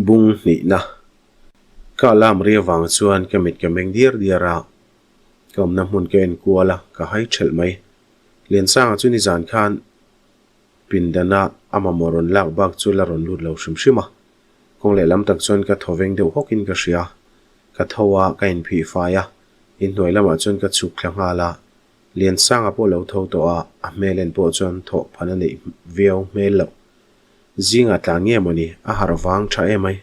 Bung hnihna. Ka alarm ri avang chuan ka mit ka meng diar diar a, ka awmna hmun ka en kual a, ka hai thelh mai. Liansanga chu nizan khan pindana a mamawh rawn lak bak chu la rawn lut lo hrim hrim a. Kawng lehlam tak chuan ka thaw veng deuh hawkin ka hria. Ka tho a, ka inphih fai a, inhnuai lamah chuan ka chhuk thla nghal a. Liansanga pawh lo tho tawh a, a hmel en pawh chuan thawh phan a neih viau hmel loh. Zingah tlan nge mawni, a harh vang tha em ai.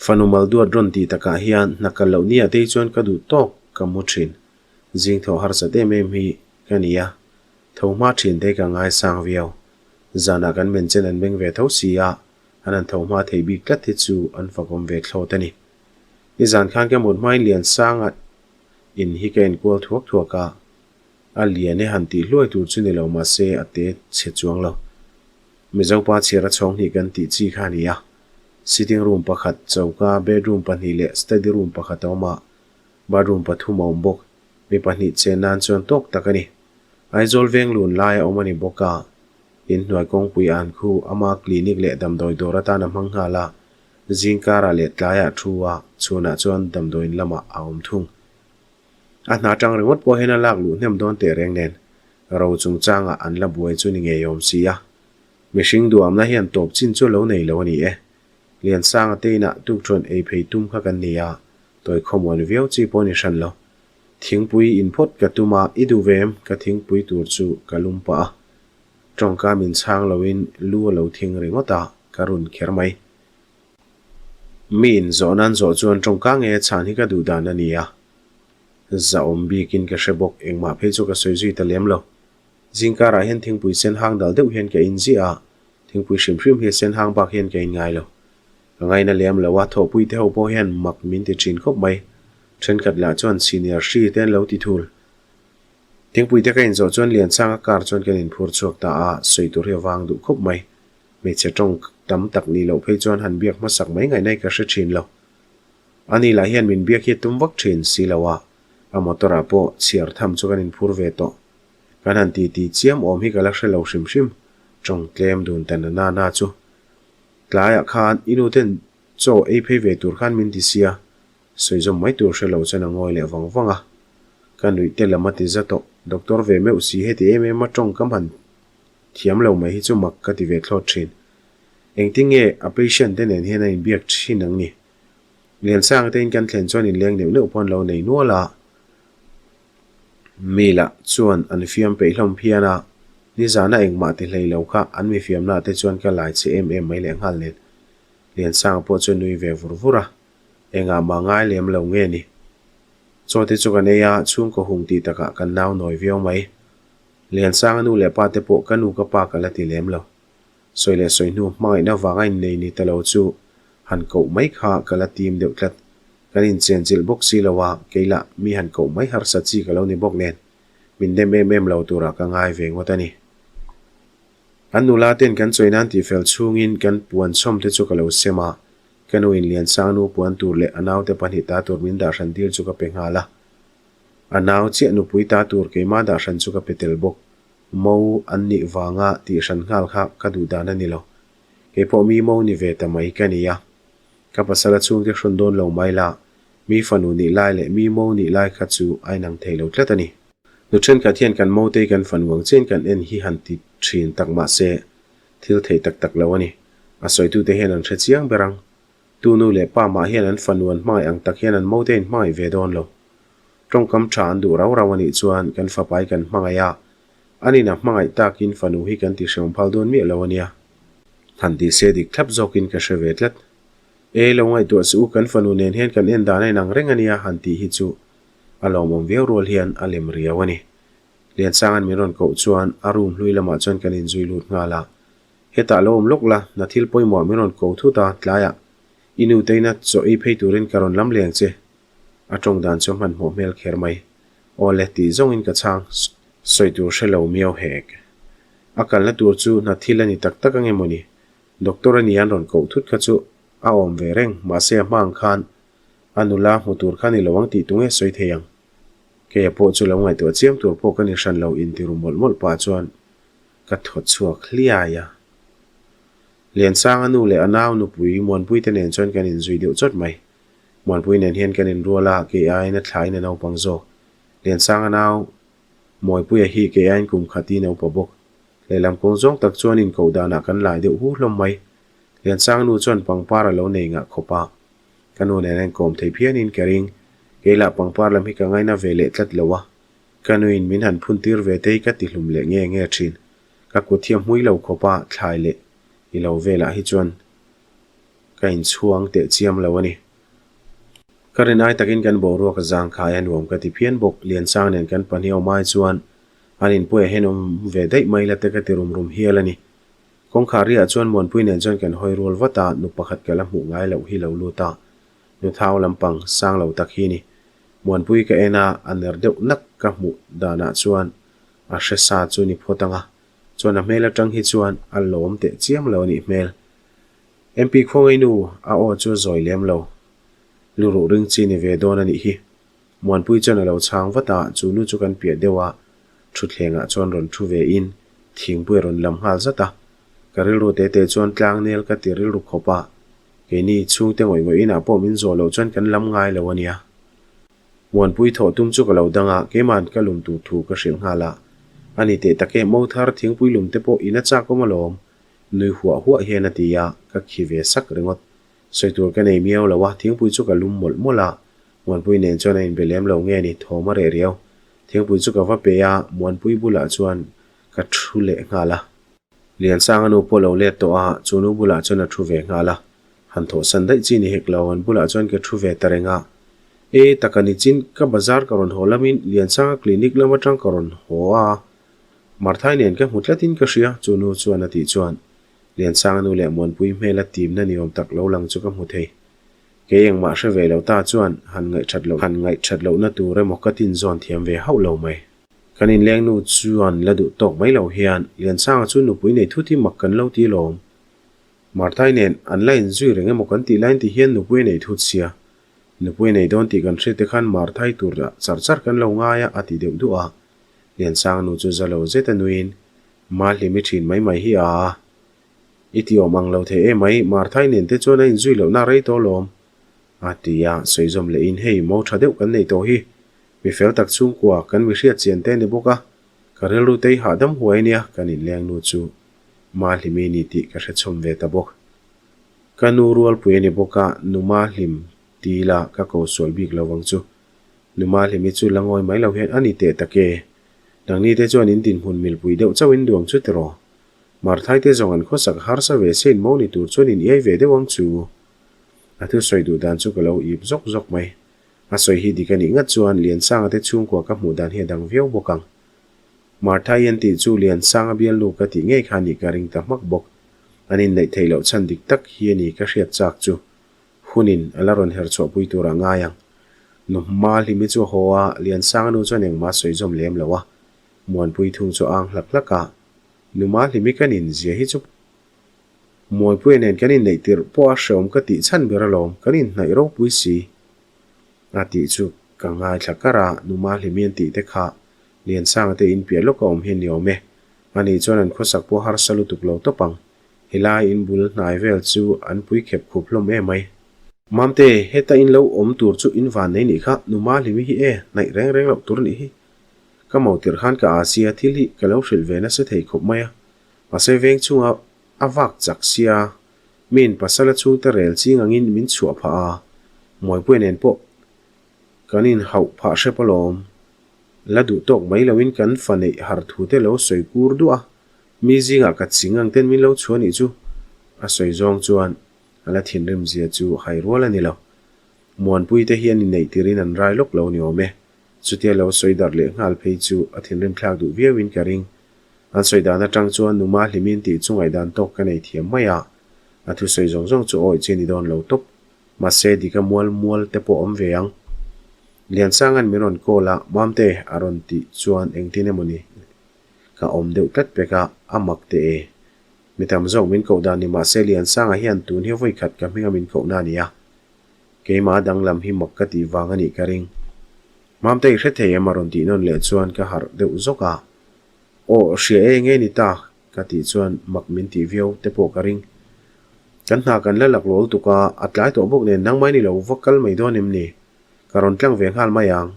Fanu mal duat rawn tih takah hian hna kal loh nia tei chuan ka duh tawk ka mu thin. Zing thawh harsat em em hi ka ni a, tho hma thin te ka ngaisang viau. Zanah kan men chen an meng ve tho si a, an han tho hma thei bik tlat hi chu an fakawm ve thlawt a ni. Nizan khan ka mut hmain Liansanga in hi ka enkual thuak thuak a, A lian e han tih hluai tur chu ni lo mahse a te chhe chuang lo. Mizopa chhiar a chhawng hnih kan tih chi kha a ni a. Sitting room pakhat, choka, bedroom pahnih leh study room pakhat a awm a, bathroom pathum a awm bawk. Mi pahnih chen nan chuan tawk tak a ni. Aizawl veng lun lai a awm a ni bawk a. Inhnuai kawngpui an khu ama clinic leh damdawi dawr atan a hmang nghal a, zing karah leh tlaiah thu a, chhunah chuan damdawiin lamah a awm thung. A hna tang ringawt pawh hian a lak luh hnem dawn teh reng nen ro chungchangah an la buai chu ni ngei awm si a. Mihring duamna hian tawp chin chu lo nei lo a ni e. Liansanga te inah tukṭhuan ei phei tum kha kan ni a, tawi khawmuan viau chi pawh ni hran lo. Thingpui in phawt ka tum a, i duh ve em? Ka thingpui tur chu ka lum pah a. Tawngka min chhang loin lu a lo thing ringawt a, ka run kher mai. Mi in zawh nan zawh chuan tawngka nge a chhan hi ka duh dan a ni a. Zahawm bikin ka hre bawk, engmah phei chu ka sawi zui ta lem lo. Zingkarah hian thingpui sen hang dal deuh hian ka in ziah a, thingpui hrim hrim hi sen hang bak hian ka in ngai lo. Ka ngaina lem lo a, thawhpui te ho pawh hian mak min ti thin khawp mai. Thenkhat lah chuan senior hri te an lo ti thul. Thingpui te ka in zawh chuan Liansanga car chuan kan inphur chhuak ta a, sawi tur hi a vang duh khawp mai. Hmeichhe tawng tam tak nih loh phei chuan han biak hmasak mai ngaihna hi ka hre thin lo. Ani lah hian min biak hi a tum vak thin si lo a, a motor ah pawh chhiar tham chu kan inphur ve tawh. Kan han ti ti chiam awm hi ka la hre lo hrim hrim, tawng tlem dun ta na na na chu. Tlaiah khan i nu ten chaw ei phei ve tur khan min ti sia, sawi zawm mai tur hre lo chuan a ngawi leh vang vang a. Ka nuih te lam a ti za tawh, doctor ve meuh si heti em em a tawngkam han Thiam lo mai hi chu mak ka ti ve thlawt thin. Engtin nge a patient te nen hian a inbiak thin ang ni? Liansanga te in kan thlen chuan inleng neuh neuh pawh an lo nei nual a. Mi lah chuan an fiam peih hlawm phian a, nizana engmah ti hlei lo kha an mi fiamna te chuan ka lai che em em mai leh nghal nen. Liansanga pawh chu nui ve vur vur a, engah mah ngai lem lo nge ni? Chaw te chu kan ei a, chhungkaw hung tih takah kan nau nawi viau mai. Liansanga nu leh pa te pawh ka nu ka pa ka la ti lem lo. Sawi leh sawi hnu hmangaihna vanga innei ni ta lo chu han koh mai kha ka la tim deuh tlat. Kan inchenchilh bawk si lo a, kei lah mi han koh mai harsa chi ka lo ni bawk nen min dem em em lo turah ka ngai ve ngawt a ni. An nula ten kan chawi nan tihfel chhungin kan puan chhawm te chu ka lo sem a, ka nu in Liansanga nu puan tur leh a naute pahnih ta tur min dah hran tir chu ka pe nghal a. A nau chiah nupui ta tur keimah dah hran chu ka pe tel bawk. Mo an nih vanga tih hran nghal kha ka duh dan a ni lo. Keipawh mi mo ni ve ta mai ka ni a. Ka pasal a chhungte hrawn dawn lo mai la, mi fanu nih lai leh mi mo nih lai kha chu a inang thei lo tlat a ni. Nu thenkhat hian kan motei kan fanu ang chian kan en hi han ti thin tak mah se, thil thei tak tak lo a ni. A sawitute hian an hre chiang ber ang. Tu nu leh pa mah hian an fanu an hmangaih ang tak hian an mote in hmangaih ve dawn lo. Tawngkam tha an duh rau rau a nih chuan kan fapai kan hmangaih a, an in a hmangaih takin fanu hi kan ti hreawm phal dawn miah lo a nia. Han ti se dik thlap zawkin ka hre ve tlat. E, lo ngaihtuah suh u, kan fanu nen hian kan en dan a inang reng a nia han tih hi chu a lawmawm viau rual hian a lem riau a ni. Liansanga'n min rawn koh chuan a room hlui lamah chuan kan inzui lut nghal a. Hetah lo awm lawk la, na thil pawimawh min rawn ko thut a, tlaiah i nu teina chaw ei phei turin ka rawn lam leng che. A tawng dan chu a hmanhmawh hmel kher mai. Aw le tih zawngin ka chhang sawi tur hre lo miau hek. A kalna tur chu hna thil a ni tak tak ange mawni? Doctor a ni an rawn koh thut kha chu a awm ve reng, mahse a hma ang khan a nula hmu tur kha ni lo ang tih tunge sawi thei ang. Keia pawh chu lo ngaihtuah chiam tur pawh ka ni hran lo intiru mawlh mawlh pah chuan ka thaw chhuak hliai a. Liansanga nu leh a nau nupui Muanpui te nen chuan kan inzui deuh chawt mai. Muanpui nen hian kan inrual a, kei aiin a thlaiin a naupang zawk. Liansanga nau Mawipuia hi kei aiin kum khat in a upa bawk. Lehlam kawng zawng tak chuan inkoh danah kan lai deuh hu hlawm mai. Liansanga nu chuan pangpar a lo nei ngah khawp a. Ka nu nen a inkawm thei phianin ka ring. Kei lah pangpar lam hi ka ngaina ve leh tlat lo a. Ka nuin min han phun tir ve te hi ka ti hlum leh nge nge thin. Ka kut hi a hmui lo khawp a, thlai leh i lo velah hi chuan ka inchhuang teh chiam lo a ni. Ka rin ai takin kan boruak a zang khai a nuam ka ti phian bawk. Liansang nen kan pahnih awm ai chuan an inpuiah hian awm ve daih mai la te ka ti rum rum hial a ni. Kawngkhar riah chuan Muanpui nen chuan kan hawi rual vat a, nu pakhat ka la hmuh ngai loh hi lo lut a, nu thau lampang sang lo tak hi ni. Muanpui ka en a, a ner deuh nak ka hmuh danah chuan a hre sa chu ni phawt ang a, chuan a hmel atang hi chuan a lawm teh chiam lo a nih hmel. MP Khawngaih nu a aw chu a zawi lem lo. Lu ruh ring chi ni ve dawn a nih hi. Muanpui chuan a lo chhang vat a, chu nu chu kan piah deuh a, thutthlengah chuan rawn thu ve in thingpui a rawn lam nghal zat a. Ka rilru te te chuan tlang nel ka ti rilru khawp a, keini chhungte ngawih ngawih inah pawh min zawh loh chuan kan lam ngai lo a nia. Muanpui thawh tum chu ka lo dang a, keima'n ka lum tur thu ka hrilh nghal a. A ni teh tak e, mo thar thingpui lum te pawh in a chak awm alawm, nui huah huah hian a ti a, ka khi ve sak ringawt. Sawi tur ka nei miau lo a, thingpui chu ka lum mawlh mawlh a, Muanpui nen chuan a inbe lem lo nge ni, thawm a reh riau. Thingpui chu ka va pe a, Muanpui bulah chuan ka thu leh nghal a. Liansanga nu pawh lo let tawh a, chu nu bulah chuan a thu ve nghal a. Han thawhsan daih chi ni hek lo, an bulah chuan ka thu ve ta reng a. E, taka ni chin, ka bazar ka rawn haw lamin Liansanga clinic lam atang ka rawn haw a, Marthai nen ka hmu tlatin ka hria, chu nu chuan a tih chuan Liansanga nu leh Muanpui hmela timna ni awm tak lo lang chu ka hmu thei. Kei engmah hre ve lo ta chuan han ngaihthat loh han ngaihthat lohna tur emaw ka tin zawn thiam ve hauh lo mai. Kan inleng nu chuan la duh tawk mai lo hian Liansanga chu nupui nei thut hi mak kan lo ti lawm. Marthai nen an la inzui reng emaw kan tih laiin ti hian nupui a nei thut sia. Nupui a nei dawn tih kan hriat te khan Marthai tur char char kan lo ngai a a ti deuh duh a. Liansanga nu chu za lo zet a nuiin Mahlimi thin mai mai hi a. I ti awm ang lo thei em mai, Marthai nen te chuan a inzui lohna rei tawh lawm. A ti a, sawi zawm lehin hei mo tha deuh kan nei tawh hi. Mi fel tak chhungkua kan mi hriat chian te a ni bawk a, ka rilru tei hahdam huai nia kan inleng nu chu Mahlimi ni tih ka hre chhawm ve ta bawk. Ka nu rualpui a ni bawk a, nu Mahlim ti ila ka ko sual bik lo vang chu. Nu Mahlimi chu la ngawi mai lo hian a ni teh tak e. Nangni te chuan in dinhmun milpui deuh chauhin duang chu tiraw? Marthai te zawng an khawsak harsa ve se in mo ni tur chuan in iai ve deuh ang chu. A thusawi duh dan chu ka lo ip zawk zawk mai. A sawi hi dik a nih ngat chuan Liansanga te chhungkua ka hmuh dan hi a dang viau bawk ang. Marthai an tih chu Liansanga bialnu ka tih ngei kha nih ka ring ta hmak bawk. An inneih theih loh chhan dik tak hi a ni ka hriat chak chu. Hunin a la rawn her chhuahpui tur a ngai ang. Nu hma hlimi chu a haw a, Liansanga nu chuan engmah a sawi zawm lem lo a. Muanpui thung chu a ang hlak hlak a. Numa hlimi kan in zia hi chu Muaipuia nen kan inneih tirh pawh a hreawm ka tih chhan ber alawm, kan inhnaih ropui si a tih chu ka ngaithla kar a, Numa hlimi an tih te kha Liansanga te in piah lawk a awm hian ni awm e, ani chuan an khawsak pawh harsa lutuk lo tawp ang, helai in bul hnai vel chu an pui khep khup hlawm em mai. Mamte, heta in lo awm tur chu in van nei nih kha, Numa hlimi hi e, hnaih reng reng loh tur nih hi. Ka mo tirh khan ka Asia thil hi ka lo hrilh ve nasa thei khawp mai a, mahse veng chunga a vak chak sia, miin pasal a chhungte rel ching angin min chhuah phah a, Mawipuia nen pawh kan inhauh phah hrep alawm. La duh tawk mai loin kan fa neih har thu te lo sawi kur duah a, mi zingah ka ching ang ten min lo chhuah nih chu a sawi zawng chuan a la thinrim zia chu hai rual a ni lo. Muanpui te hi an inneih tirin an rai lawk lo ni awm e. Chutia lo sawi darh leh nghal phei chu a thinrim thlak duh viauin ka ring. An sawi dan atang chuan Numa hlimin tih chu ngaihdan tawk ka nei thiam mai a, a thusawi zawng zawng chu awih chi ni dawn lo tawp. Mahse dika mual mual te pawh awm ve ang. Liansanga'n min rawn call a, Mamte a rawn tih chuan engtin emaw ni ka awm deuh tlat pek a, a mak teh e. Mi tam zawk min koh dan ni mahse Liansanga hian tun hi vawikhat ka hminga min kohna a ni a. Keimah danglam hi mak ka tih vang a nih ka ring. Mamte i hre thei em a rawn tih nawn leh chuan ka harh deuh zawk a. Aw, hria e nge ni ta? ka tih chuan mak min tih viau te pawh ka ring. Kan hna kan la lak lawl tuk a, a tlai tawh bawk nen nangmah ni lo va kal mai dawn em ni? Ka rawn tlang ve nghal mai ang.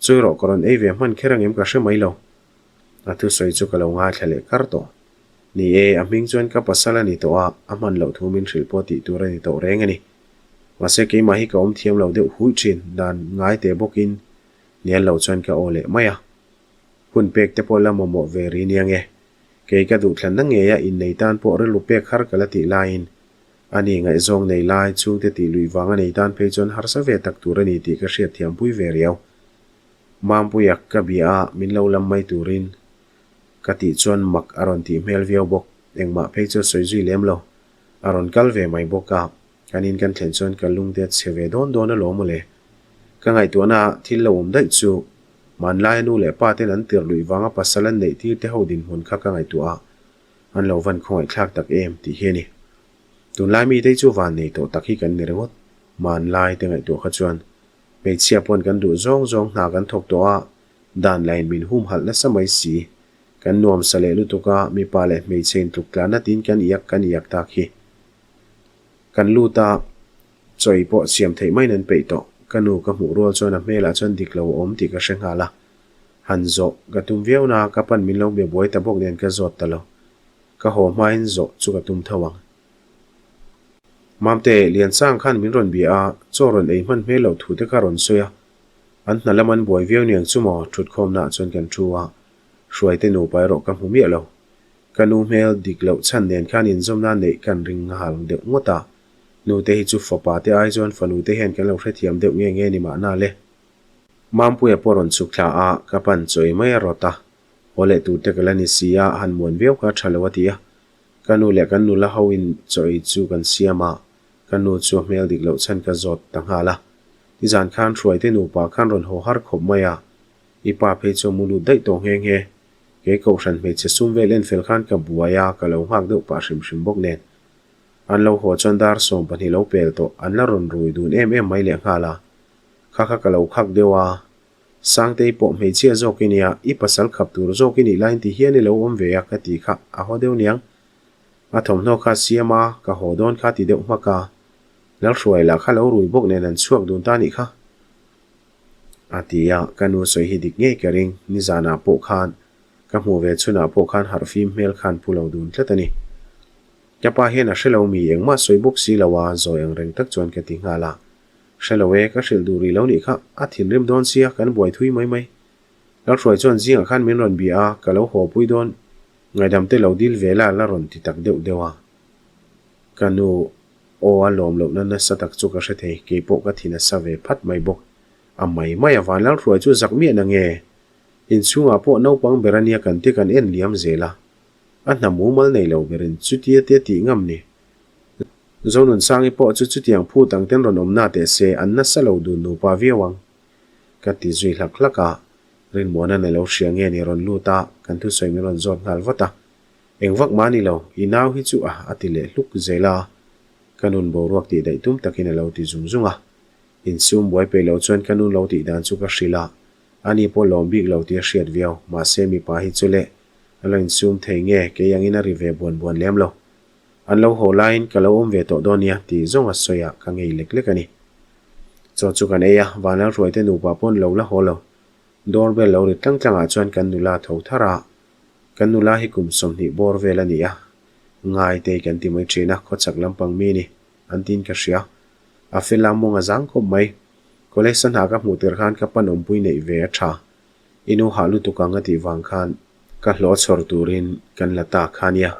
Chawi rawh ka rawn ei ve hman kher angem ka hre mai lo. A thusawi chu ka lo ngaithla leh kar tawh. Ni e, a hming chuan ka pasal a ni tawh a, a hman loh thu min hrilh pawh tih tur a ni tawh reng a ni. Mahse keimah hi ka awm thiam lo deuh huih thin, dan ngai teh bawkin hnial lo chuan ka aw leh mai a. Hun pek te pawh la mamawh ve ri nia nge. Kei ka duhthlanna ngeia innei tan pawh rilru pek har ka la tih laiin ani ngaihzawng nei lai chhungte tih luih vang a nei tan phei chuan harsa ve tak tur a ni tih ka hriatthiampui ve riau. Mampuia ka bia a, min lo lam mai turin ka tih chuan mak a rawn tih hmel viau bawk. Engmah phei chu a sawi zui lem lo. A rawn kal ve mai bawk a, kan in kan thlen chuan ka lungte a chhe ve dawn dawn alawm mawle. Ka ngaihtuahna ah thil lo awm daih chu hmanlaia nu leh pa ten an tirh luih vanga pasal an neih tir te ho dinhmun kha ka ngaihtuah a, an lo van khawngaihthlak tak em tih hi a ni. Tunlai mite hi chu van nei tawh tak hi kan ni ringawt. Hmanlai te ngaihtuah kha chuan hmeichhia pawn kan duh zawng zawng hna kan thawk tawh a, dan lain min humhalh nasa mai si. Kan nuam sa leh lutuk a, mipa leh hmeichhe intluk tlanna tiin kan iak kan iak tak hi. Kan lut a, chawi pawh siam theih maiin an peih tawh. Ka nu ka hmuh rual chuan a hmelah chuan dik lo a awm tih ka hre nghal a. Han zawh ka tum viau na, ka pan min lo be buai ta bawk nen ka zawt ta lo. Ka haw hmain zawh chu ka tum tho ang. Mamte, Liansang khan min rawn bia a, chaw rawn ei hman hmel loh thu te kha rawn sawi a. An hna lam an buai viau niang chu maw? Thutkhawmnaah chuan kan thu a, Hruaite nupa erawh ka hmu miah lo. Ka nu hmel dik loh chhan nen khan inzawmna neih kan ring nghal deuh ngawt a. Nute hi chu fapa te ai chuan fanu te hian kan lo hrethiam deuh nge nge ni mahna le. Mampuia pawh rawn chhuk thla a, ka pan chawi mai a rawt a. Haw leh tur te ka la ni si a, han muan viau kha a tha lo a ti a. Ka nu leh kan nula ho in chaw ei chu kan siam a, ka nu chu a hmel dik loh chhan ka zawt ta nghal a. Nizan khan Hruaite nupa khan rawn haw har khawp mai a, i pa phei chu a mu lut daih tawh nghe nghe. Kei kohhran hmeichhe sum vel en fel khan ka buai a, ka lo nghak deuh pah hrim hrim bawk nen. An lo haw chuan dar 12 lo pel tawh, an la rawn rui dun em em mai leh nghal a. Kha kha ka lo khak deuh a, Sangtei pawh hmeichhia zawk i nia, i pasal khap tur zawk i nih laiin ti hian i lo awm ve a ka ti kha a haw deuh niang. A thawmhnaw kha a siam a, ka haw dawn kha ti deuh hmak a. Lalhruai lah kha lo rui bawk nen an chhuak dun ta nih kha. A ti a, ka nu sawi hi dik ngei ka ring, nizanah pawh khan ka hmuh ve chhunah pawh khan harhfim hmel khan pu lo dun tlat a ni. Ka pa hian a hre lo mi engmah sawi bawk si lo a, zawi ang reng tak chuan ka ti nghal a. Hre lo e, ka hrilh duh rih lo nih kha, a thinrim dawn sia, kan buai thui mai mai. Lalhruai chuan zingah khan min rawn bia a, ka lo haw pui dawn, ngaidam te lo dil ve la la rawn ti tak deuh deuh a. Ka nu aw a lawm lohna nasa tak chu ka hre thei, kei pawh ka thin a sa ve phat mai bawk. A mai mai a, Vanlalhruai chu zak miah na nge? Inchhungah pawh naupang ber a nia kan ti kan en liam zel a, a hna mumal nei lo berin chutia te tih ngam ni. Zonunsangi pawh chu chutiang phut ang ten rawn awm na teh se an nasa lo dun nupa viau ang. Ka ti zui hlak hlak a, Rinmuana'n a lo hria nge ni rawn lut a, kan thusawi min rawn zawt nghal vat a. Eng vak mah ni lo, i nau hi chu a a ti leh hluk zel a, ka nun boruak tih daih tum takin a lo ti zung zung a. Insum buai peih lo chuan ka nun lo tih dan chu ka hrilh a, ani pawh lawm bik lo tih a hriat viau, mahse mipa hi chu leh a lo insum thei nge kei angin a ri ve buan buan lem lo. An lo haw laiin ka lo awm ve tawh dawn nia tih zawng a sawi a, ka ngei lek lek a ni. Chaw chu kan ei a, Vanlalhruaite nupa pawn lo la haw lo. Door bell lo ri tlang tlangah chuan kan nula tho thar a, kan nula hi kum 20 bawr vel a ni a, Ngaitei kan ti mai thin a, khawchhak lampang mi ni, an tiin ka hria. A fel a, mawng a zang khawp mai. College a hna ka hmuh tirh khan ka pan awmpui neih ve a tha. I nu hah lutuk ang a tih vang khan ka hlawh chhawr turin kan la ta kha nia.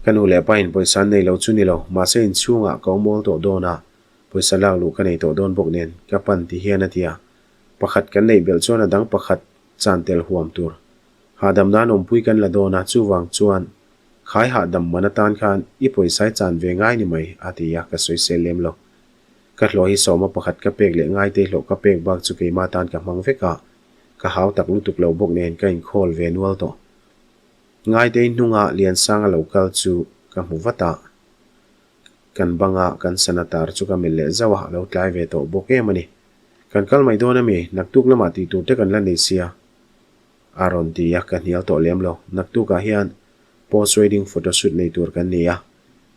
Ka nu leh pa in pawisa an nei lo chu ni lo, mahse inchhungah ka awm awl tawh dawn a, pawisa lak luh ka nei tawh dawn bawk nen ka pan ti hian a ti a. Pakhat kan neih belh chuan a dang pakhat chan tel huam tur. Hahdam nan awmpui kan la dawn a, chuvang chuan khai hahdam man atan khan i pawisa i chan ve ngai ni mai a ti a, ka sawisel lem lo. Ka hlawh hi sawma pakhat ka pek leh ngaite hlawh ka pek bak chu keimah tan ka hmang vek a, ka hau tak lutuk lo bawk nen ka inkhawl ve nual tawh. Ngaitei hnunga Liansanga lo kal chu ka hmu vat a, kan banga kan sana tar chu ka melh leh zauh a, a lo tlai ve tawh bawk em a ni. Kan kal mai dawn ami? Naktuk lamah tih tur te kan la nei sia. A rawn ti a, ka hnial tawh lem lo. Naktukah hian post wedding photoshoot nei tur kan ni a.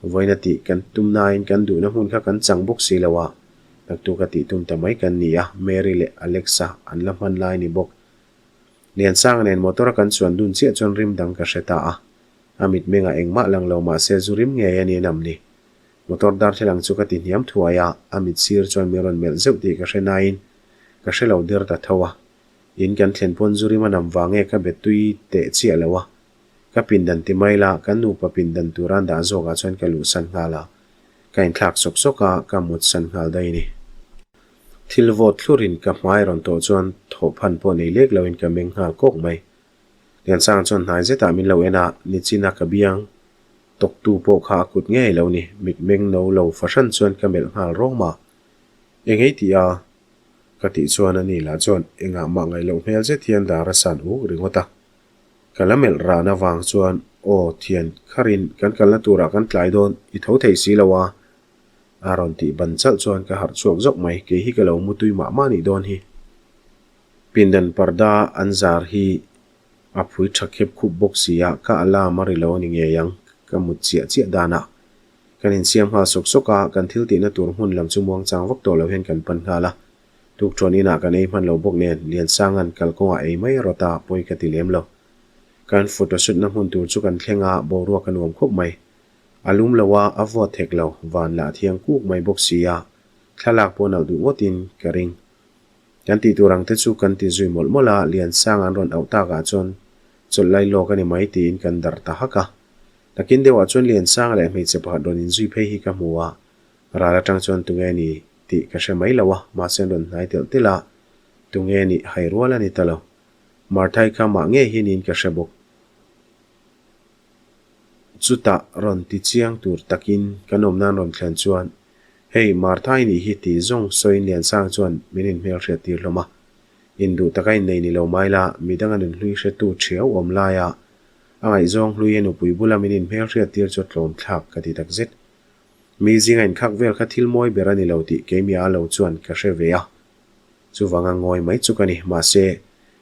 Vawiina tih kan tum nain kan duhna hmun kha kan chang bawk si lo a, naktuk a tih tum ta mai kan ni a, Mary leh Alexa an la hman lai ni bawk. Liansanga nen motor a kan chuan dun chiah chuan rim dang ka hre ta a, a mitmengah engmah lang lo mahse zu rim ngei a ni a nam ni. Motor darthlalang chu ka ti hniam thuai a, a mit sir chuan min rawn melh zeuh tih ka hre nain ka hre lo der ta tho a. In kan thlen pawn zu rim a nam vang nge ka be tui teh chiah lo a. Ka pindan ti mai la, kan nupa pindan tura an dah zawkah chuan ka luhsan nghal a. Ka inthlak sawk sawk a, ka mutsan nghal daih a ni. Thil vawt thlurin ka hmai rawn tawh chuan thawhphan pawh nei lek loin ka meng nghal kawk mai. Liansanga chuan hnai zetah min lo en a, nichina ka biang tawktu pawh kha a kut ngei lo ni, mitmeng no lo fahran chuan ka melh nghal rawm a. Eng ei tih a? Ka tih chuan ani lah chuan engah mah ngaih loh hmel zet hian dar a san uk ringawt a. Ka la melh ran avang chuan aw thian kharin kan kalna turah kan tlai dawn i tho thei si lo a a rawn tih ban chalh chuan ka harh chhuak zawk mai kei hi ka lo mutui mah mah nih dawn hi. Pindan parda an zar hi a phui tha khep khup bawk si a ka alarm a ri lo a ni ngei ang ka mut chiah chiah danah kan insiam nghal sawk sawk a kan thil tihna tur hmun lam chu muangchang vak tawh lo hian kan pan nghal a. Tukṭhuan inah kan ei hman lo bawk nen Liansanga'n kalkawngah ei mai a rawt a, pawi ka ti lem lo. Kan photoshoot na hmun tur chu kan thleng a, boruak a nuam khawp mai. A lum lo a, a vuat thek lo, van lah a thiang kuk mai bawk si a, thlalak pawh nalh duh ngawtin ka ring. Kan tih tur ang te chu kan ti zui mawlh mawlh a, Liansanga an rawn auh takah chuan chawlh lai lawk a ni mai tiin kan darh ta hak a. Nakin deuhah chuan Liansanga leh hmeichhe pakhat rawn inzui phei hi ka hmu a, Ral atang chuan tunge ni tih ka hre mai lo a, mahse an rawn hnai telh telh a, tunge nih hai rual a ni ta lo. Marthai kha mah ngei hi niin ka hre bawk. Chutah rawn ti chiang tur takin kan awm nan rawn thlen chuan, Hei, Marthai nih hi ti zawng sawiin Liansang chuan min inhmelhriat tir hlawm a. Induh taka innei ni lo mai la, midang a nunhlui hretu thiau awm laia a ngaihzawng hlui a nupui bula min inhmelhriat tir chu tlawm thlak ka ti takzet. Mi zinga inkhak vel kha thil mawi ber a ni lo tih keimia a lo chuan ka hre ve a. Chuvanga ngawi mai chu ka ni. Mahse,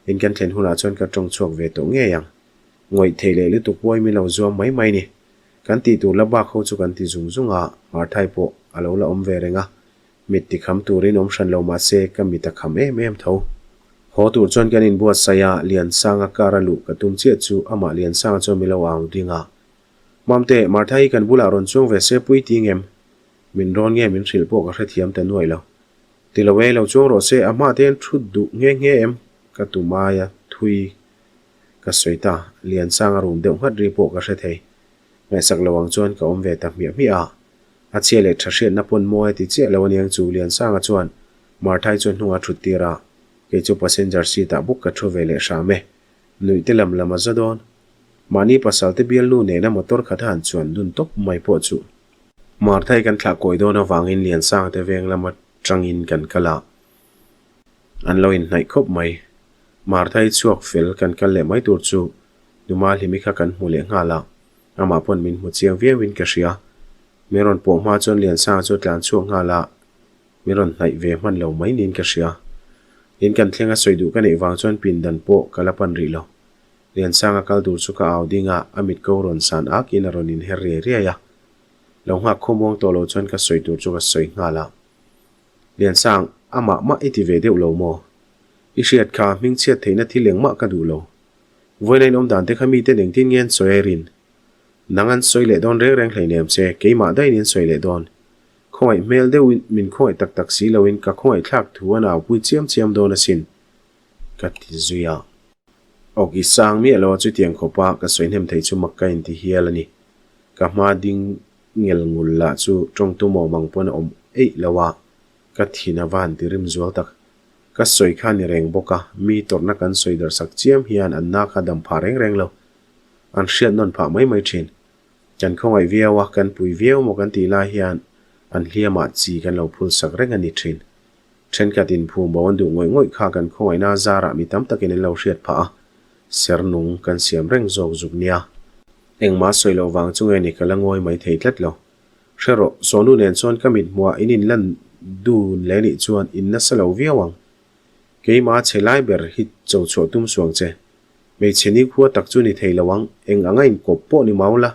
in kan thlen hunah chuan ka tawng chhuak ve tawh ngei ang. Ngawih theih leh lutuk pawi min lo zuam mai mai ni. Kan tih tur la bak ho chu kan ti zung zung a, Marthai pawh a lo la awm ve reng a. Mit ti kham turin awm hran lo mahse ka mit a kham em em tho. Haw tur chuan kan inbuatsaih a, Liansanga car a luh ka tum chiah chu amah Liansanga chuan min lo au ding a. Mamte, Martha hi kan bulah rawn chuang ve se pui ti ngem? Min rawn nge min hrilh pawh ka hrethiam ta nuai lo. Ti lo e, lo chuang rawh se, a hma te an thut duh nghe nghe em? Ka tum aia thui ka sawi ta, Liansang a rum deuh nghat ri pawh ka hre thei. Ngaihsak lo ang chuan ka awm ve ta hmiah hmiah a. A chhia leh tha hriatna pawn mawi a ti chiah lo aniang chu Liansanga chuan Marthai chu hnungah thut tir a, kei chu passenger seat ah bawk ka thu ve leh hram e. Nuih te lam lam a za dawn. Mahni pasalte bialnu nena motor khat a han chuan dun tawp mai pawh chu. Marthai kan thlah kawi dawn avangin Liansangte veng lam atangin kan kal a, an lo inhnaih khawp mai. Marthai chhuak fel kan kal leh mai tur chu Numa Hlimi kha kan hmu leh nghal a, amah pawn min hmu chiang viauin ka hria. Min rawn pawh hma chuan Liansanga chu a tlan chhuak nghal a, min rawn hnaih ve hman lo mai niin ka hria. In kan thleng a sawi duh ka neih vang chuan pindan pawh ka la pan rih lo. Liansanga kal tur chu ka au ding a, a mit ko rawn san ak in a rawn inher riai riai a. Lo nghak khawmuang tawh lo chuan ka sawi tur chu ka sawi nghal a. Liansang, amah mah i ti ve deuh lo maw? I hriat kha, hmingchhiat theihna thil engmah ka duh lo. Vawiin a inawm dan te kha miten engtin nge an sawi a i rin? Nang an sawi leh dawn reng reng hleinem che, keimah daihin an sawi leh dawn. Khawngaih hmel deuhin min khawngaih tak tak si loin ka khawngaih thlak thu an aupui chiam chiam dawn asin, ka ti zui a. Awk i sang miah lo a chutiang khawpa ka sawi hnem thei chu mak ka inti hial a ni. Ka hma ding ngel ngul lah chu tawng tum awm ang pawn a awm eih lo a, ka thin a va han ti rim zual tak. Ka sawi kha ni reng bawk a, mi tawrhna kan sawi darhsak chiam hian an na kha dam phah reng reng lo. An hriat nawn phah mai mai thin. Kan khawngaih viau a, kan pui viau maw kan tih lai hian an hliamah chi kan lo phul sak reng a ni thin. Thenkhat inphum bo an duh ngawih ngawih kha kan khawngaihna zarah mi tam takin an lo hriat phah a, ser nung kan siam reng zawk zuk nia. Engmah sawi loh vang chu nge ni ka la ngawi mai thei tlat lo. Hre rawh, Sawnu nen chuan ka mit hmuah in inlan dun leh nih chuan in nasa lo viau ang. Keimah chhe lai ber hi cho chhuah tum suang che. Hmeichhe nikhua tak chu ni thei lo ang, eng anga inkawp pawh ni mau la.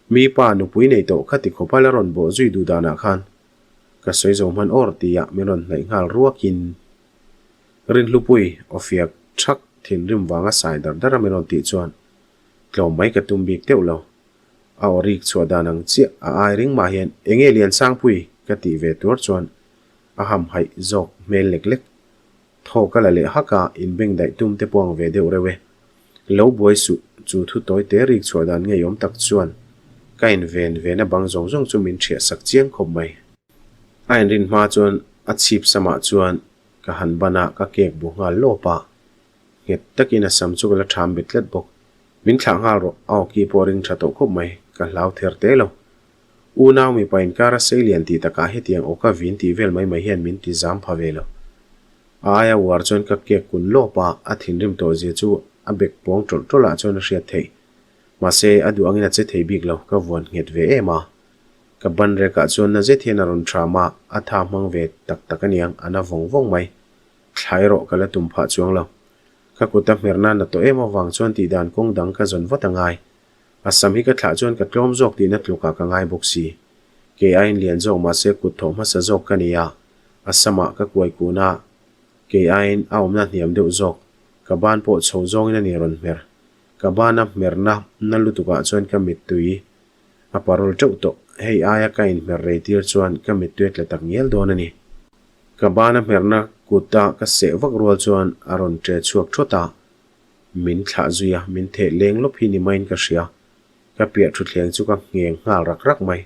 Mi pa nupui nei tawh kha ti khawpa la rawn bawh zui duh danah khan ka sawi zo hman awr tia min rawn hnaih nghal ruakin Rinhlupui aw fiak thak thinrim vanga sai dar dar a min rawn tih chuan tlawm mai ka tum bik deuh lo. A aw rik chhuah dan ang chiah a ai ring mah hian enge Liansangpui ka tih ve tuar chuan a hamhaih zawk hmel lek lek. Thaw ka la leh hak a, inbeng daih tum te pawh ang ve deuh reuh e. Lo buai suh, chu thu tawi te rik chhuah dan ngeiawm tak chuan ka inven vena bang zawng zawng chu min ṭhiah sak chiang khawp mai. A inrin hma chuan a chhip samah chuan ka han ban a, ka kek bu nghal lawp a. Nghet takin a sam chu ka la ṭham bet tlat bawk. Min thlah nghal rawh, a awki pawh a ring ṭha tawh khawp mai, ka hlau ther te lo. Unau mipa inkar a sei lian tih takah hetiang awka vin tih vel mai mai hian min ti zam pha ve lo. A aia uar chuan ka kek kun lawp a, a thinrim tawh zia chu a bek pawng tawlh tawlh ah chuan a hriat theih. Mahse, a duh angin a che thei bik lo, ka vuan nghet ve em a. Ka ban rekah chuan na zet hian a rawn ṭham a, a tha hmang ve tak tak aniang, a na vawng vawng mai. Thla erawh ka la tum phah chuang lo. Ka kut a hmerna na tawh em avang chuan tihdan kawng dang ka zawn vat a ngai. A sam hi ka thlah chuan ka tlawm zawk tihna tlukah ka ngai bawk si. Kei aiin lian zawk mahse kut thawh hmasa zawk ka ni a, a samah ka kuai kun a, kei aiin a awmna hniam deuh zawk, ka ban pawh chho zawngin a ni rawn hmer. Ka bana hmerna na lutukah chuan ka mittui a parul teuh tawh, hei aia ka inhmer rei tir chuan ka mittui a tla tak ngial dawn a ni. Ka bana hmerna kuta ka seh vak rual chuan a rawn ṭe chhuak thawt a, Min thlah zui a, min theh leng lawp hi ni maiin ka hria. Ka piah thutthleng chu ka ngheng nghal rak rak mai.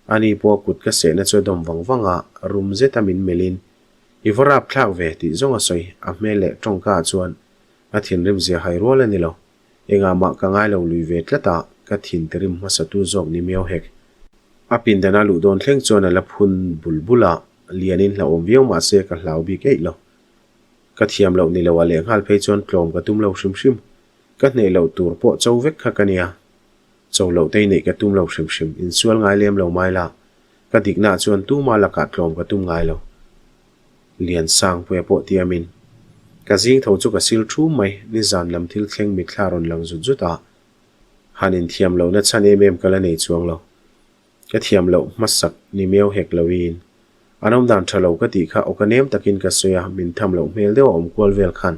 Ani pawh a kut ka sehna chu a dawm vang vang a, rum zeta min melhin, I va rap thlak ve, tih zawng a sawi. A hmel leh tawngka ah chuan a thinrim zia hai rual a ni lo. Engah mah ka ngai lo lui ve tlat a, ka thin tirim hmasatu zawk ni miau hek. A pindana luh dawn thleng chuan a la phun bul bul a, lianin hlauhawm viau mah se ka hlau bik eih lo. Ka thiam loh ni lo a lehnghal phei chuan tlawm ka tum lo hrim hrim. Ka hneh loh tur pawh cho vek kha ka nia. Cho loh te neih ka tum lo hrim hrim, insual ngai lem lo mai la. Ka diknaah chuan tuma lakah tlawm ka tum ngai lo. Liansangpuia pawh tiamin. Ka zing tho chu ka sil thum mai, nizan lam thil thleng mitthla rawn lang zut zut a. Han inthiam lohna chhan em em ka la nei chuang lo. Ka thiam loh hmasak ni miau hek loin an awm dan tha lo ka tih kha awka nem takin ka sawi a, min tham loh hmel deuh a awm kual vel khan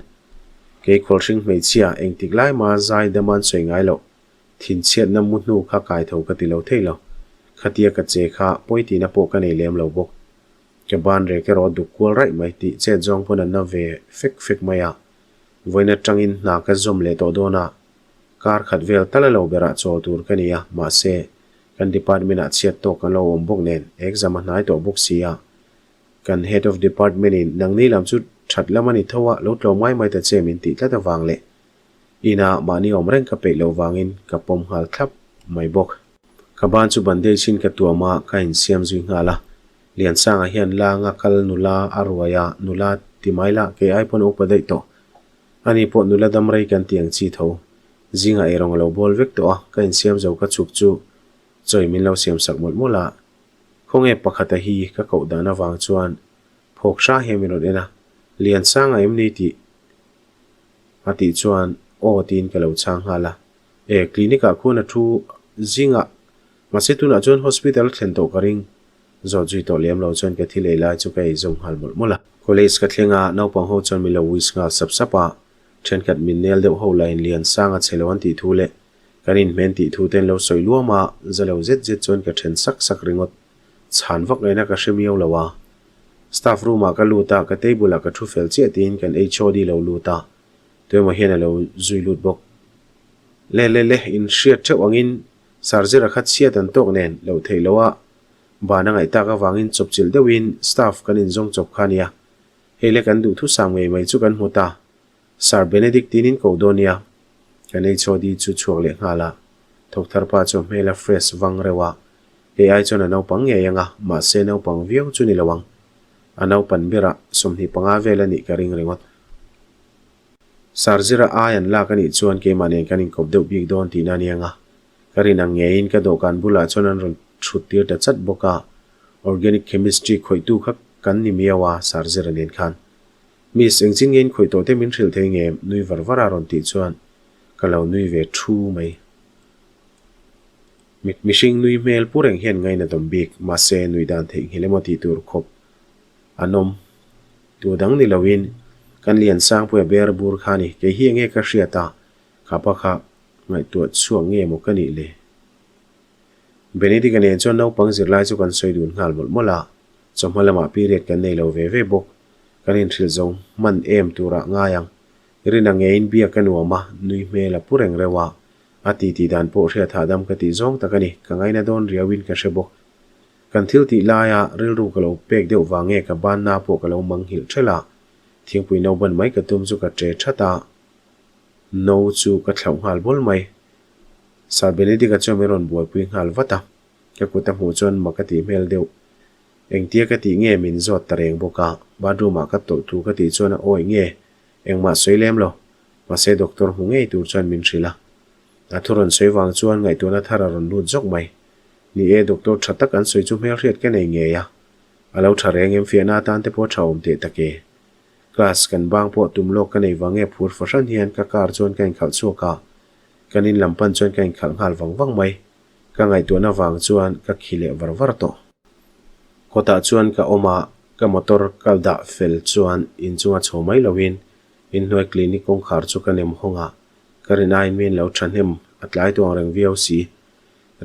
kei khawlhring hmeichhia engtik lai ma zai dam an sawi ngai loh thinchhiatna mu hnu kha kai tho ka ti lo thei lo. Khatia ka che kha pawi tihna pawh ka nei lem lo bawk. Ka ban rek erawh a duk kual raih mai tih chet zawng pawn an na ve fek fek mai a, vawiin atangin hna ka zawm leh tawh dawn a, kar khat vel tal a lo berah chawl tur ka ni a, mahse Kan department ah chhiat tawk kan lo awm bawk nen exam a hnai tawh bawk si a, kan head of department in nangni lam chu that lam a ni tho a, lo tlawm ngai mai ta che min tih tlat avang leh inah mahni awm reng ka peih loh vangin ka pawm nghal thlap mai bawk. Ka ban chu bandage in ka tuam a, ka insiam zui nghal a, Liansanga hian langa kal nula a ruai a, nula ti mai la kei ai pawn a upa daih tawh. Ani pawh nula dam rei kan ti ang chi tho. Zingah eirawng a lo bawl vek tawh a, ka insiam zo ka chhuk chu chawi min lo siam sak mawlh mawlh a. Khawnge pakhata hi ka koh dan avang chuan phawk hra hian min rawn en a, Liansanga em ni tih a tih chuan aw tiin ka lo chhang nghal a. E, clinic ah khuan a thu zingah, mahse tunah chuan hospital a thlen tawh ka ring. Zawt zui tawh lem lo chuan ka thil ei lai chu ka ei zawm nghal mawlh mawlh a. College ka thleng a, naupang ho chuan min lo wish nghal sap sap a, Thenkhat min nel deuh ho lain Liansanga che lo an tih thu leh kan inhmen tih thu te an lo sawi luam a, za lo zet zet chuan ka then sak sak ringawt. Chhan vak ngaihna ka hre miau lo a. Staff room ah ka lut a, ka table ah ka thu fel chiah tiin kan HOD lo lut a, tuemaw hian a lo zui lut bawk. Le le le, in hriat theuh angin Sir Zira kha chhiat an tawk nen loh theih loh a, ban a ngaih tak avangin chawpchilh deuhin staff kan inzawng chawp kha a nia. Hei le kan duhthusam ngei mai chu kan hmu ta. Sir Benedict tin in koh dawn nia. Kan HOD chu chhuak leh nghal a. Thawkthar pa chu a hmel a fresh vang reuh a. Kei ai chuan a naupang ngei ang a, mahse naupang viau chu ni lo ang. A naupan berah 25 vel a nih ka ring ringawt. Sir Zira ai an lak a nih chuan keimah nen kan inkawp deuh bik dawn tihna a ni ang a. Ka rin ang ngeiin ka dawhkan bulah chuan an rawn thut tir ta chat bawk a. Organic chemistry khawihtu kha kan ni miau a, Sir Zira nen khan. Miss, engchin nge in khawih tawh te min hrilh thei nge? Nui var var a rawn tih chuan ka lo nui ve thu mai. Mihring nui hmel pu reng hian ngainatawm bik, mahse nui dan theihnghilh emaw tih tur khawp an awm. Tu dang ni loin kan Liansangpuia ber bur kha ni, kei hi enge ka hriat a, khapa kha ngaihtuah chhuak nge maw ka nih le? Benedict-a nen chuan naupang zirlai chu kan sawi dun nghal mawlh mawlh a, chawhma lamah period kan nei lo ve ve bawk. Kan inhrilh zo hman em turah ngai ang. Rina ngeiin biak ka nuam a, nui hmel a pu reng reuh a. A titi dan pawh hriat hahdam ka tih zawng tak a ni, ka ngaina dawn riauin ka hre bawk. Kan thil tih laia rilru ka lo pek deuh vang nge ka banna pawh ka lo manghilh ṭhelh a, thingpui no ban mai ka tum chu ka ṭe ṭhat a, no chu ka thlauh nghal bawl mai. Sir Benedict-a chuan min rawn buaipui nghal vat a, ka kut a hmuh chuan mak a tih hmel deuh. Engtia ka tih nge min zawt ta reng bawk a, bathroom-ah ka tawlh thu ka tih chuan a awih nge engmah sawi lem lo, mahse doctor hmu ngei tur chuan min hrilh a. A thu rawn sawi vang chuan ngaihtuahna thar a rawn lut zawk mai. Ni e, doctor tha tak an sawi chu hmelhriat ka nei ngei a, a lo tha reng em fiahna atan te pawh a tha awm teh tak e. Class kan bang pawh tum lawk ka nei vang nge phur fahran hian ka car chuan ka inkhalh chhuak a, Kan in lam pan chuan ka inkhalh nghal vang vang mai. Ka ngaihtuahna vang chuan ka khi leh var var tawh. Kawtah chuan ka awm a, ka motor ka dah fel chuan inchunga chho mai loin inhnuai clinic kawngkhar chu ka nem hawng a, ka rin aiin min lo thahnem a tlai tuang reng viau si.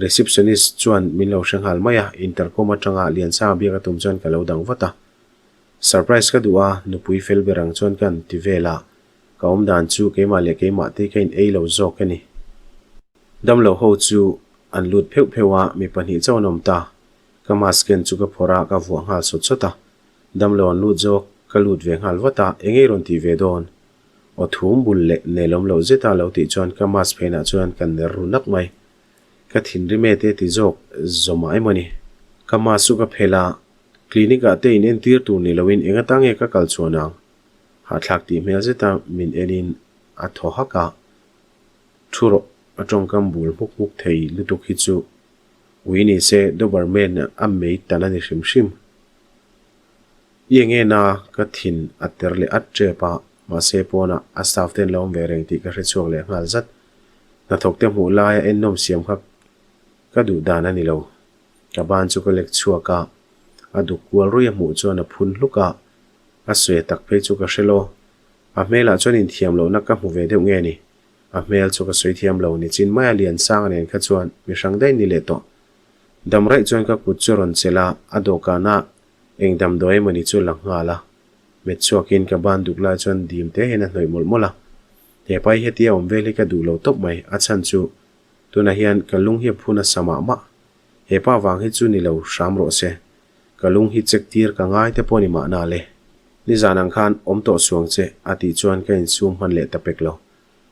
Receptionist chuan min lo hre nghal mai a, intercom atanga Liansanga biak a tum chuan ka lo dang vat a. Surprise ka duh a, nupui fel ber ang chuan ka han ti vel a, Ka awm dan chu keimah leh keimah te ka in ei lo zawk a ni. Damlo ho chu an lut pheuh pheuh a, mi pahnih chauh an awm ta. Ka mask ken chu ka phawrh a, ka vuah nghal sawt sawt a. Damlo an lut zawk, ka lut ve nghal vat a, eng ei rawn tih ve dawn? Aw thum bul leh nelawm loh zeta lo tih chuan ka mask phenah chuan ka ner ru nak mai. Ka thinrim e te ti zawk zawmah emaw ni. Ka mask chu ka phelh a, clinic ah te in entir tur ni loin eng atang nge ka kal chhuan ang? Hahthlak tih hmel zeta min enin a thaw hak a, Thu rawh, a tawngkam bul hmuk hmuk thei lutuk hi chu ui ni se Doberman a mei tan a ni hrim hrim. I enge na ka thin a ter leh at tep a, mahse pawnah a staff te an lo awm ve reng tih ka hre chhuak leh nghal zat. Hnathawk te hmuh laia ennawm siam kha ka duh dan a ni lo. Ka ban chu ka lek chhuak a, a duk kual ruih a hmuh chuan a phun hluk a, A sawi tak phei chu ka hre lo. A hmelah chuan inthiam lohna ka hmu ve deuh nge ni? A hmel chu ka sawi thiam lo ni chin maia Liansanga nen kha chuan mi hrang daih ni leh tawh. Dam raih chuan ka kut chu rawn chelh a, a dawhkana eng damdawi emawni chu la nghal a. Met chhuakin ka ban duk lai chuan dim te hian a hnawih mawlh mawlh a. He pai hetia awm vel hi ka duh lo tawp mai, a chhan chu tunah hian ka lung hi a phu nasa mah mah. He pa vang hi chu ni lo hram rawh se. Ka lung hi check tir ka ngai te pawh ni mahna le. Nizan ang khan awm tawh suang che a tih chuan ka insum hman leh ta pek lo.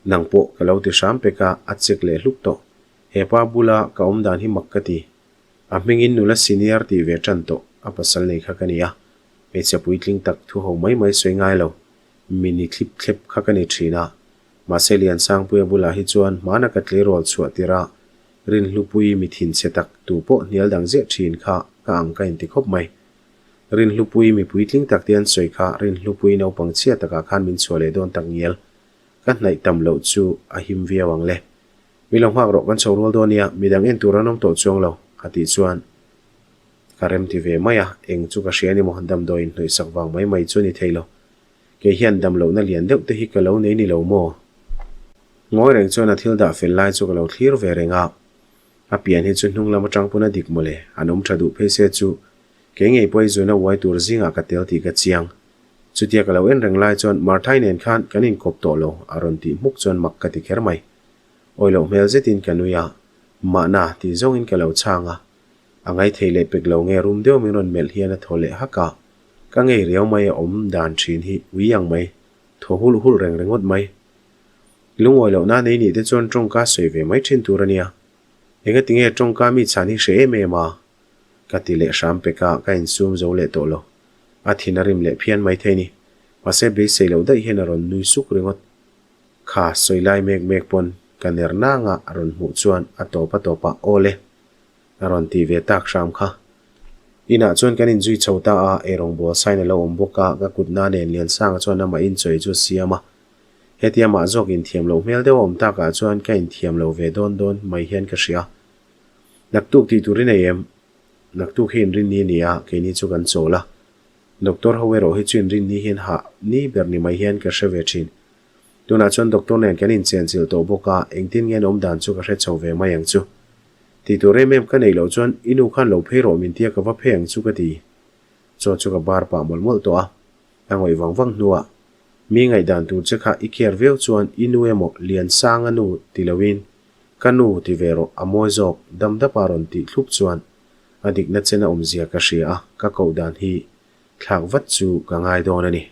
Nang pawh ka lo ti hram pek a, a check leh hluk tawh. He pa bula ka awm dan hi mak ka ti. A hmingin nula senior tih ve tan tawh a pasal nei kha ka ni a. Hmeichhe puitling tak thu ho mai mai sawi ngai lo. Mini thlip thlep kha ka ni thin a. Mahse Liansangpuia bulah hi chuan hmana ka tleirawl chhuah tirh a, Rinhlupui mi thinchhe tak tu pawh hnial dang ziah thin kha ka ang ka inti khawp mai. Rinhlupui mi puitling tak te an sawi kha Rinhlupui naupang chhia takah khan min chhuah leh dawn tak ngial. Ka hnaih tam loh chu a him viau ang le. Mi lo nghak rawh kan chho rual dawn nia, midang en tur an awm tawh chuang lo, a tih chuan ka rem ti ve mai a, eng chu ka hria ni maw, damdawi inhnawih sak vang mai mai chu a ni thei lo. Kei hian damlohna lian deuh te hi ka lo nei ni lo maw? Ngawi reng chuan a thil dah fel lai chu ka lo thlir ve reng a, a pian hi chu hnung lam atang pawn a dik mawle, an awm tha duh phei se chu kei ngei pawh i zuna uai tur zingah ka tel tih ka chiang. Chutia ka lo en reng lai chuan Marthai nen khan kan inkawp tawh lo a rawn tih hmuk chuan mak ka ti kher mai. Awi loh hmel zetin ka nui a, mahna tih zawngin ka lo chhang a, a ngaithei leh pek lo nge rum deuh min rawn melh hian a thaw leh hak a, ka ngei riau mai a awm dan thin hi ui ang mai, thaw hulh hulh reng ringawt mai. Lungawi loh na nei nih te chuan tawngka sawi ve mai thin tur a nia. Engati nge tawngka mi chhan hi hre em em a? Ka ti leh hram pek a, ka insum zo leh tawh lo. A thin a rim leh phian mai thei ni. Mahse beisei loh daih hian a rawn nui suk ringawt. Kha sawi lai mek mek pawn ka ner nang a rawn hmuh chuan a tawp a tawp ah aw le a rawn ti ve tak hram kha. Inah chuan kan inzui chho ta a, eirawngbawl sign a lo awm bawk a, ka kutna nen Liansanga chuan amah inchawi chu a siam a. Hetia mah zawk inthiam loh hmel deuh a awm takah chuan ka inthiam lo ve dawn dawn mai hian ka hria. Naktuk tih tur i nei em? Naktuk hi inrinni a ni a, keini chu kan chawl a. Doctor ho erawh hi chu inrinni hian hah ni ber ni mai hian ka hre ve thin. Tunah chuan doctor nen kan inchenchilh tawh bawk a, engtin nge an awm dan chu ka hre chho ve mai ang chu. Tih tur em em ka neih loh chuan i nu khan lo phei rawh min tia ka va phei ang chu ka ti. Chaw chu ka bar pah mawlh mawlh tawh a, a ngawih vang vang hnuah mi ngaihdan tur che kha i care viau chuan i nu emaw Liansanga nu ti loin ka nu ti ve rawh a mawi zawk dam dapa rawn tih thlup chuan a dikna chen a awmzia ka hria a, ka koh dan hi thlak vat chu ka ngai dawn a ni.